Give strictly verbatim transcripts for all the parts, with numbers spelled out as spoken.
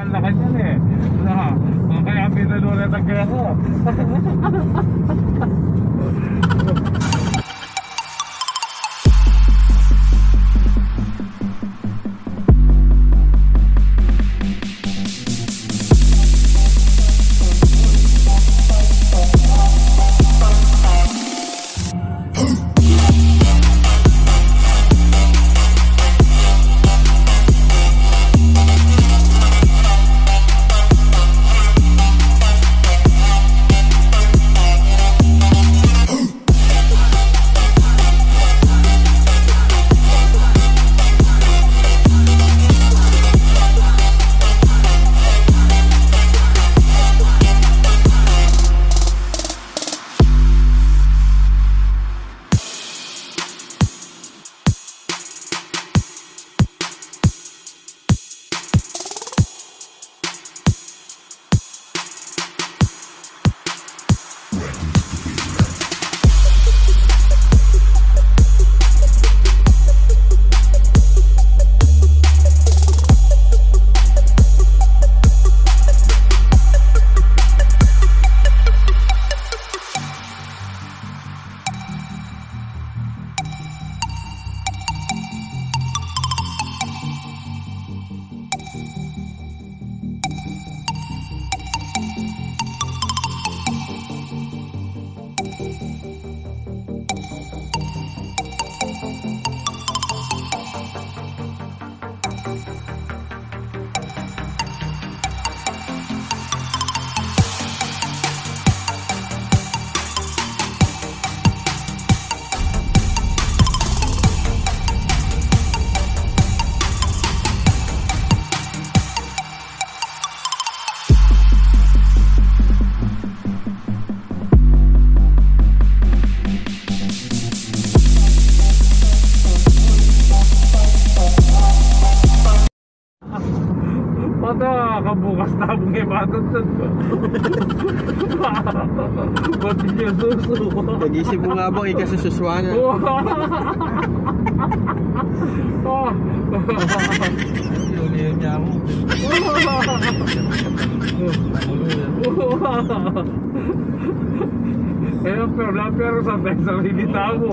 Na kanyan e. Na, kaya pinalula na kaya ko. Pata, kabukas na akong imatutun. Ba't niya susu? Pag-isip mo nga bang ikasususuan na? Ah. Yun, yun niya mo. Kaya, pero, pero sa tayo sa hinita mo.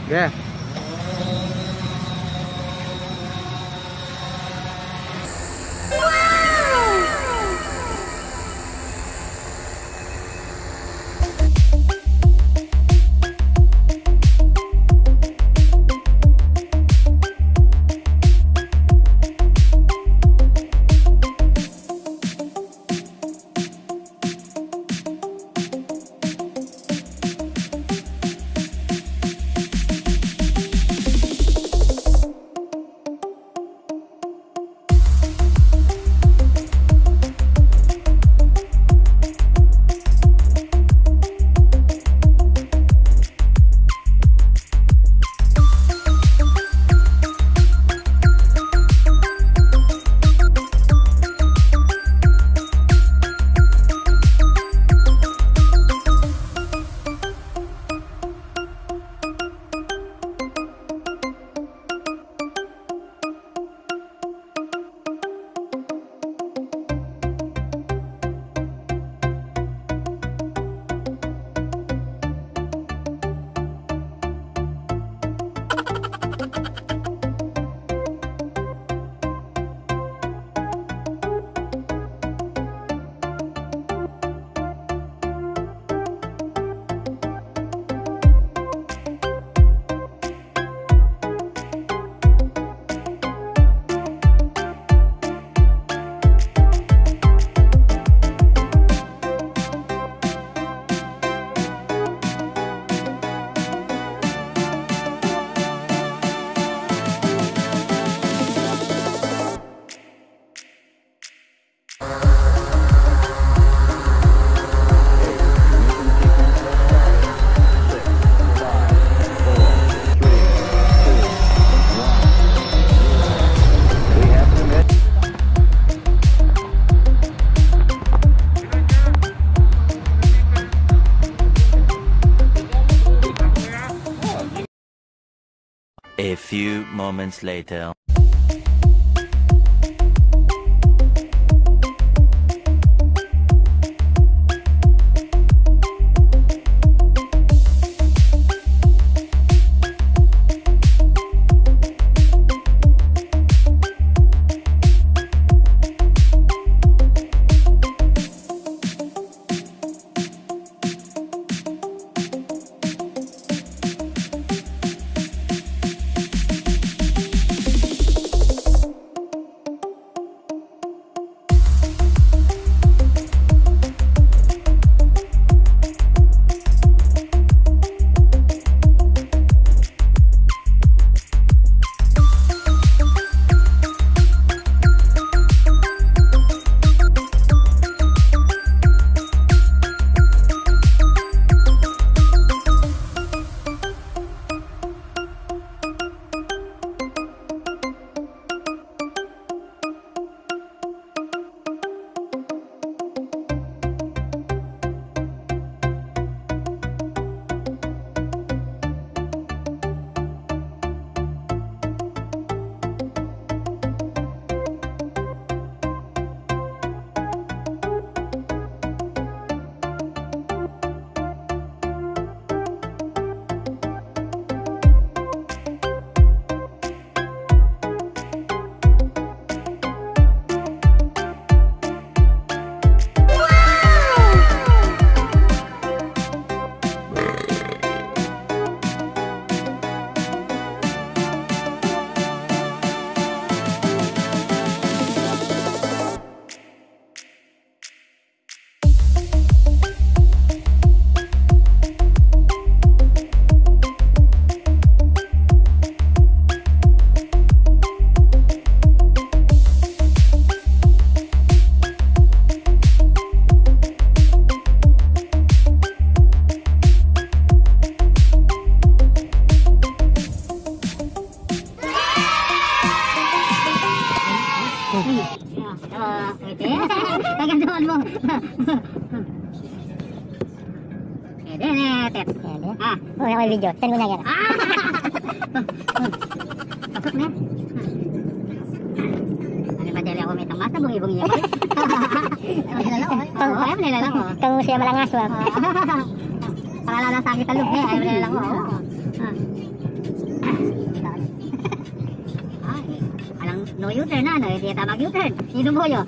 Yeah. A few moments later. Ah, pwede. Tagal duman mu. Pwede na, Tep. Pwede. Ah. Oh, wala ko video. Send mo na yan. Ah! Pasok na. Ano ba, dali ako may tambas na bungi-bungi yan. Ay, malala ko, eh. Oo, ay, malala ko. Kang siya malangas, wa. Ah. Para lang sa akin talog, eh. Ay, malala ko, oo. Ah. Ay, alang no U-turn na, no? Hindi tayo mag-U-turn. Inumo yo.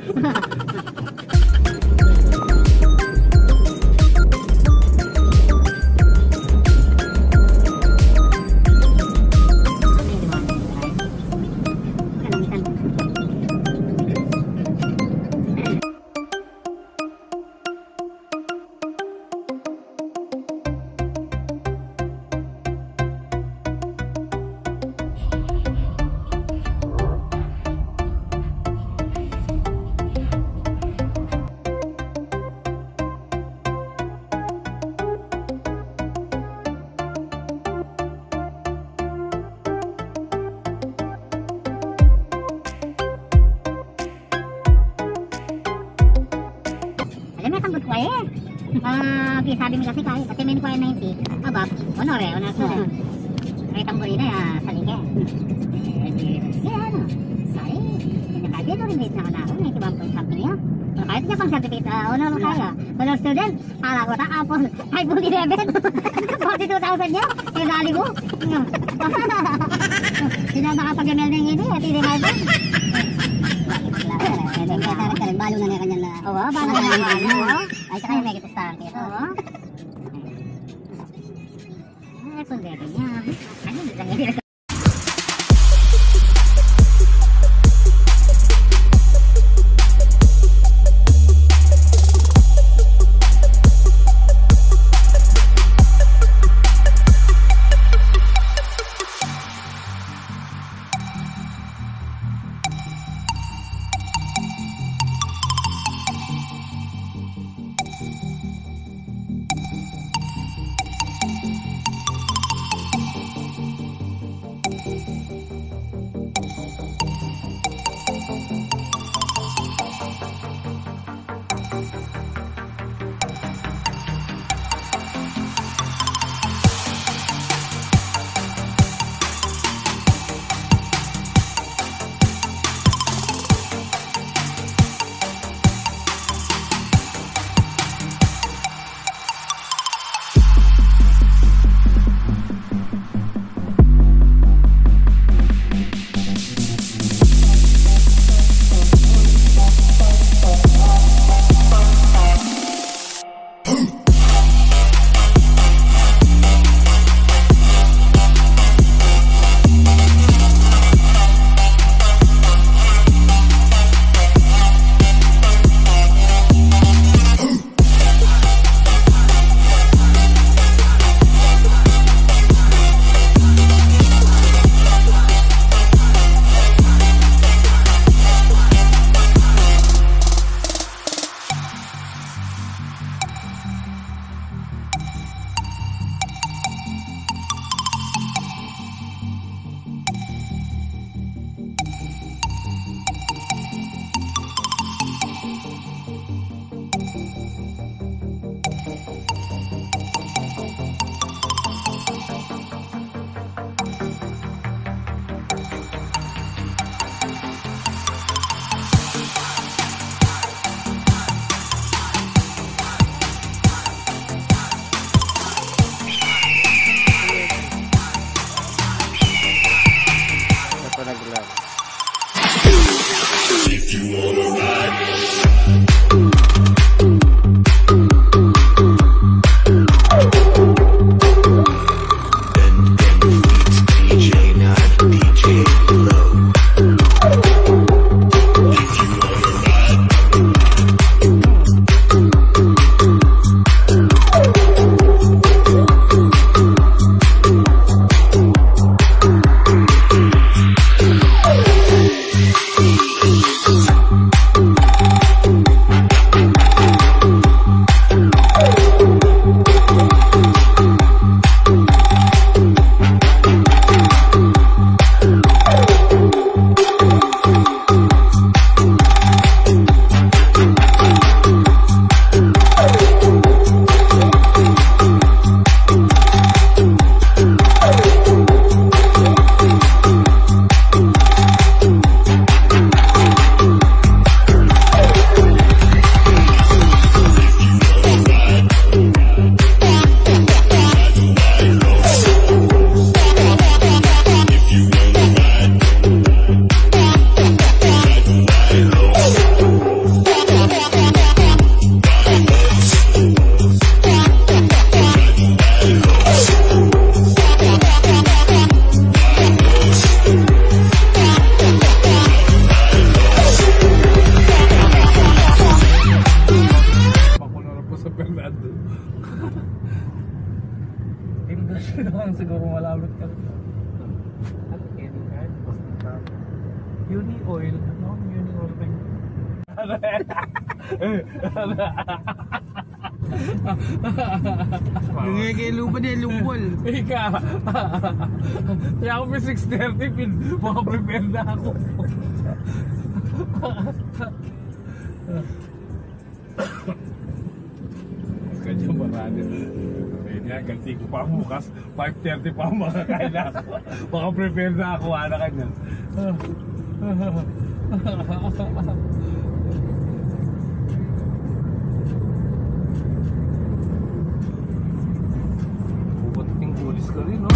Alam mo, tanggol ku e. Ah, sabi mi kasi kaya, pati men ku e ninety. Aba, honor e, honor ku e. May tanggol na e, ah, sa liga. Eh, di, kaya ano, kaya, hindi na kaya, pero hindi na ako, ninety-one point something yun. Pero kahit niya pang certificate, ah, honor kaya, honor student, ala ko ta, apos, iPhone eleven. Forty-two thousand yun. Kaya dali mo. Sila makapag-M L na yun eh. At hindi iPhone. Balo na nga kanya na. Oo, balo na nga kanya. Ay, saka yung may kipustahan kayo. Oo. Ay, kung gaya niya. Ano nila? Siguro malapit ka. Uni Oil. Ano ang Uni Oil? Yung kay lupa niya, lumbol. Ika. Kaya ako may six thirty, pin, makaprepare na ako. Kanya marami. Kaya ganti ko pa bukas, five thirty pa makakain na ako. Makaprepare na ako, ana kanya. Bukat ting pulis ka rin, no?